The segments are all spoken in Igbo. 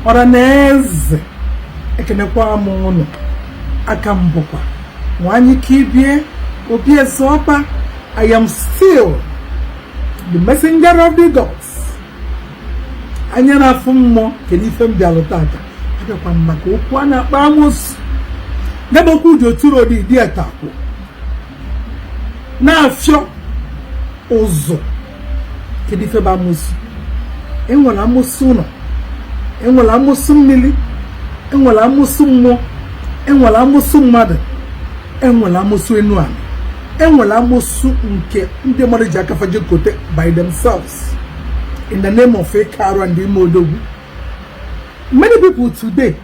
Ọra na eze, ekenekwa m ụnụ. Aka m bụkwa nwanyị ka ibie obi eze ọba. I am still the messenger of the gods, anya na-afụ mmụọ. Kedu ife m bịalụ tata? Abịakwa m maka okwu a na-akpọ amoosu. Ya bụ okwu dị otu rodi dị etakwu na-afịọ ụzụ. Kedu ife bụ amoosu? Enwere amoosu ụlọ, enwere amoosu mmiri, enwere amoosu mmụọ, enwere amoosu mmadụ, enwere amoosu enu ala, enwere amoosu nke ndị mmadụ ji aka faje kote by themselves in the name of ịka arụ and ime odogwu. Many people today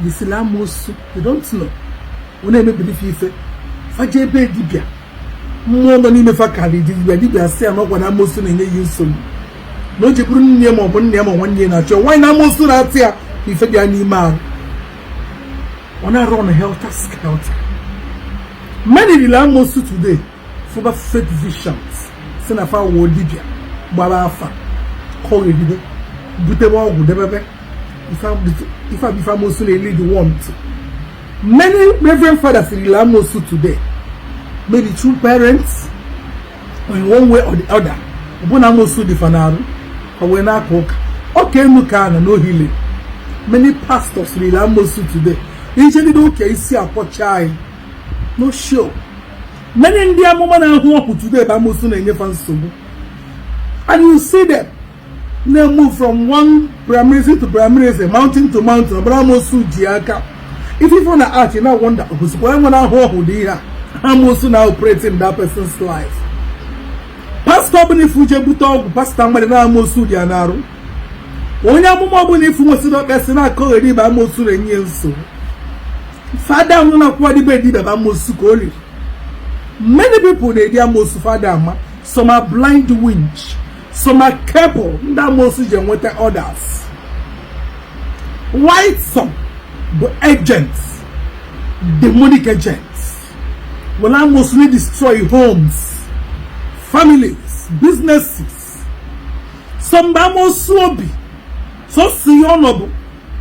disila amoosu, they don't know. Ọ na-emebiri ife ife faje ebe dibịa mmụọ nọ n'ime fa karị dibịa. Dibịa sị ya na ọkwa na amoosu na-enye ya nsogbu, na o ji bụrụ nne ya ma ọ bụ nna ya ma nwanne ya na-achọ nwaanyị, na amoosu na-atụ ya na ife dị ya n'ime arụ. Ọ na-arụ on helter skelter. Many riri amoosu today fụba fake visions, si na fa wuo dibịa, gbara afa, kọghegide, butebe ọgwụ, debebe ife abụ ife amoosu na-eli the want. Many reverend fathers riri amoosu today, maybe through parents or in one way or the other. Ọ bụ na amoosu dị fa n'arụ ka wee na-aka ụka ọka enu ka na n'ohile. Many pastors riri amoosu today. Ije ndị ụka isi akwọcha anyị, no show. Many ndị amụma na-ahụ ọkụ today bụ amoosu na-enyefa nsogbu, and you see them na-move from one primary to primary, mountain to mountain. Ọ bụrụ amoosu ji aka ife ife na art na wonder ogosikwa enwe na-ahụ ọhụ dị ihe a amoosu na operate in that person's life. Pastọ ọbụla ifu je bute ọgwụ, pastọ mmadụ na amoosu dị ya n'arụ. Onye amụma ọbụla ifu nwesịrị ọkpesị na-akọgheri ibe, amoosu na-enye nsogbu. Fada ahụ na-akwụwa dibịa dibịa bụ amoosu ka o riri. Many people na-eri amoosu fada ama. Some are blind winch, some are cable ndị amoosu ji enweta others. White, some bụ agents, demonic agents were amoosu na destroy homes, families, businesses. Some bụ amoosu obi, sọsọ ihe ọnọbụ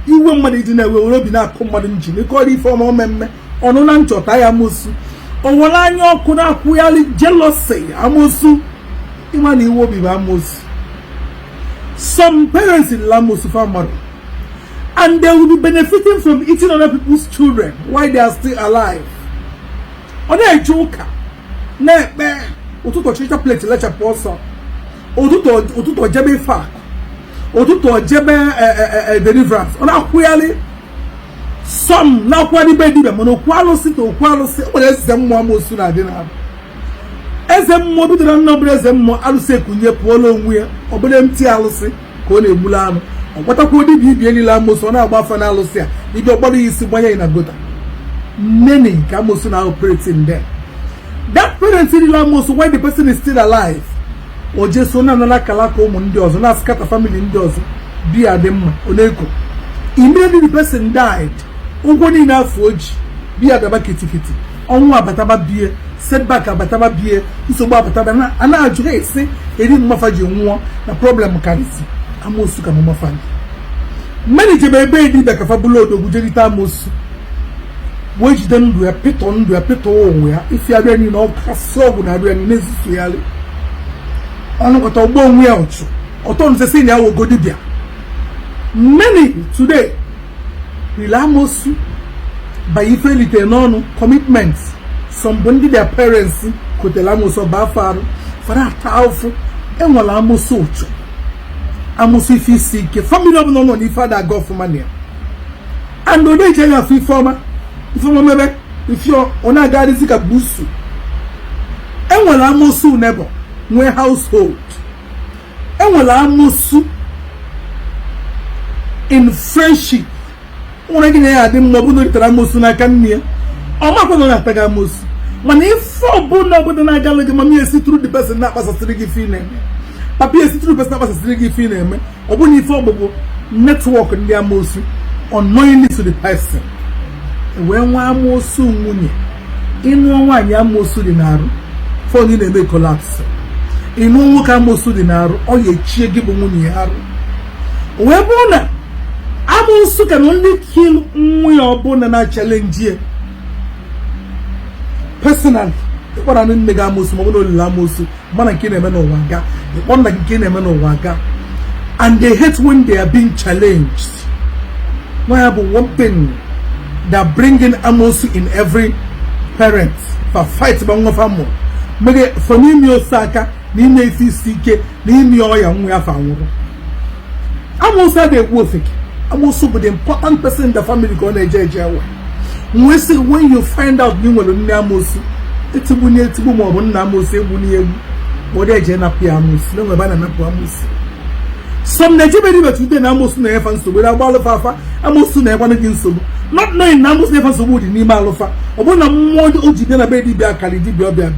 iwe mmadụ iji na-ewe were obi na-akụ mmadụ njin ịkọrọ ife ọma omemme ọnụ na nchọta ya amosu. O nwere anya ọkụ na-akwụgharị, jealousy, amosu. Ịma na iwe obi bụ amosu. Some parents in amosu family, and they will be benefiting from eating other people's children while they are still alive. Ọ na-eje ụka na-ekpe ụtụtụ, ọchịcha plate lechapụ ọsọ ụtụtụ, ụtụtụ ojebe ife akụ, ụtụtụ ojebe deliverance. Ọ na-akwụgharị. Some na-akwụgharị be dibịa, mana okwu alụsị ta okwu alụsị. O nwere eze mmụọ amosu na-adị na eze mmụọ bidoro nna ọbụla. Eze mmụọ alụsị ekunye pụọla onwe ya, ọbụla ntị alụsị ka ọ na-egbulu anụ. Ọ gbatakwa dibịa ibie niile amosu, ọ na-agba afa na alụsị a dibịa ọgbara ya isi gbanye ya na gota. Many nke amosu na operate in them. That parent niile amosu while the person is still alive, o jeso na anara kalaka ụmụ ndị ọzọ, na scatter family ndị ọzọ biya dị mma, ọ na-eko. Immediately the person died, ụgwọ niile afọ o ji biya daba kitikiti, ọnwụ abataba bie, setback abataba bie, nsogbu abataba. A na-ajụ ha esi eri mmafa ji nwụọ na problem karịsị amosu ka mamafa dị. Many jebe ebe dibịa ka fa bụlụ odogwu, jerite amosu wee jide ndụ ya, pịtọ ndụ ya, pịtọ onwe ya. Ife arịa niile ọ kasị ọgwụ na arịa niile na-ezusogharị ọnụkọta ọgbọ onwe ya ọchụ ọtọ nsesi na ya wogo dibịa. Many today riri amosu by ife elite n'ọnụ commitment. Some bụ ndị their parents kotere amosu ọba afọ arụ fara ata ụfụ. Enwere amosu ụchụ, amosu ife isi ike. Family ọbụla nọ n'ife ada aga ọfụma na ya, and ọ na-eji anya afọ ife ọma, ife ọma mebe ife ọ na-agarịzi ka busu. Enwere amosu neighbor nwee household, enwere amosu in friendship. Nwere gị na ya adị mma, ọ bụrụ na o ritere amosu n'aka nne ya, ọ makwa na ọ na-ata gị amosu. Mana ife ọbụla ọbụla na-agalụ gị, mama esi through the person na-akpasasịrị gị ife ị na-eme, papa esi through the person na-akpasasịrị gị ife ị na-eme. Ọ bụrụ na ife ọgbụgbụ network ndị amosu unknowingly to the person wee nwee amosu nwunye. Ịnụọ nwaanyị amosu dị n'arụ, phone ị na-eme collapse. Ịnụọ nwoke amosu dị n'arụ, ọ ya echie gị bụ nwunye ya arụ. Wee bụrụ na Amoosu can only kill nwa ya ọbụla na challenge ya personally. Ịkpọrọ nne gị amoosu, ma ọ bụrụ na olile amoosu, mana nke na-eme n'ụwa ga ịkpọ nna gị, nke na-eme n'ụwa ga. And they hate when they are being challenged. Nwa ya bụ one thing that bringing amoosu in every parent for fight ba nwa fa mụrụ mege for n'ime ose aka na ime ife isi ike na ime ọya nwa ya fa nwụrụ. Amoosu adịghị ekwu ofeke. Amoosu bụ the important person in the family ka ọ na-eje eje ewe nwee sị. When you find out na ị nwere nne amoosu, etigbu na etigbu, ma ọ bụ nna amoosu, egbu na egbu, ma ọ dị eje napụ ya amoosu na enwe ebe a na-anapụ amoosu. Some na-ejebe dibe today na amoosu na-enyefa nsogbu, agba alụfa afa, amoosu na-enyekwana gị nsogbu, not knowing na amoosu na-enyefa nsogbu dị n'ime alụfa. Ọ bụrụ na mmụọ o ji bịa na be dibịa akali dibịa, ọbịa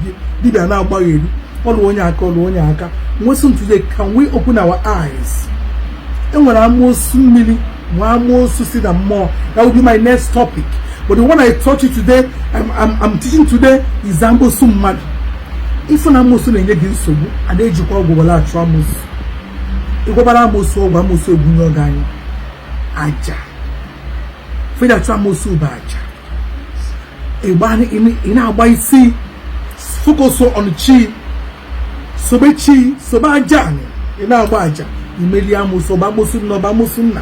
dibịa na-agbagheri ọlụ onye aka, ọlụ onye aka nwesị. Today, can we open our eyes? Enwere amoosu mmiri, nwe amoosu si na mmụọ. That will be my next topic, but the one I taught you today, I'm teaching today is amoosu mmadụ. Ifu na amoosu na-enye gị nsogbu, ada ejikwa ọgwụ were achụ amoosu. Ịgwabara amoosu ọgwụ, amoosu egbunye oge anya. Aja feda achụ amoosu bụ aja. Ị na-agba isi, focus on chi, sobe chi, sobe aja anyị. Ị na-agba aja, imeli amoosu. Ọba amoosu nna, ọba amoosu nna.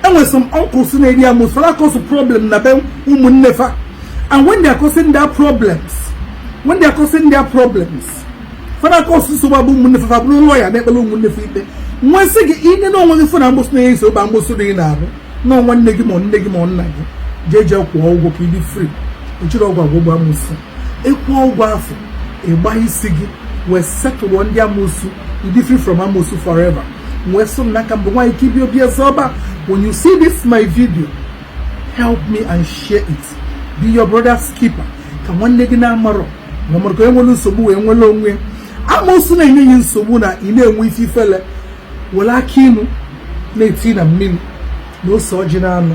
Enwere some uncles na-eri amoosu na cause problem na be ụmụnne fa. And when they are causing their problems, when they are causing their problems, fada cause nsogbu abụ ụmụnne fa, fa bụrụ lawyer na-ekpere ụmụnne fa ikpe. Nwesị gị ine na onwe gị fụ na amoosu na-enye nsogbu, amoosu dị na-arụ na nwanne gị, ma nne gị, ma nna gị, jee jee kwụọ ụgwọ ka ị dị free. Ejiri ọgwụ agwụ ụgwọ amoosu. Ịkwụọ ụgwọ afọ, ịgba isi gị wee setụlụ ndị amoosu, you be free from amoosu forever. Wee sị m n'aka mbụ nwaanyị ka ibi obi eze ọba. When you see this my video, help me and share it. Be your brother's keeper, ka nwanne gị na-amarọ ma mụrụ ka onye nwere nsogbu wee nwere onwe. Amoosu na-enye gị nsogbu na ị na-enwe ife ifele, were aka inu na-eti na mmiri na ose ọjị na anụ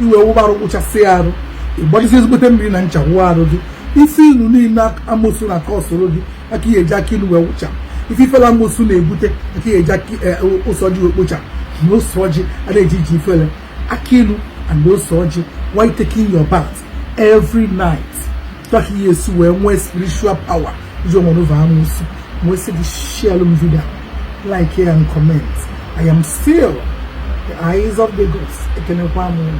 iwe wụba arụ, kpụchasị ya arụ, ịgbadozi ezigbote mmiri na ncha wụọ arụ gị. Isi inu niile amoosu na aka ọsoro gị aka ihe eji aka inu wee wụcha. Ife ifele amoosu na-ebute, aka ihe eji ose ọjị wee kpocha na ose ọjị a na-eji iji ifele aka ilu and ose ọjị while taking your bath every night, ka ihe esi wee nwee spiritual power iji onwe amoosu. Nwee sị gị share m video, like and comment. I am still the eyes of the gods. Ekenekwa m unu.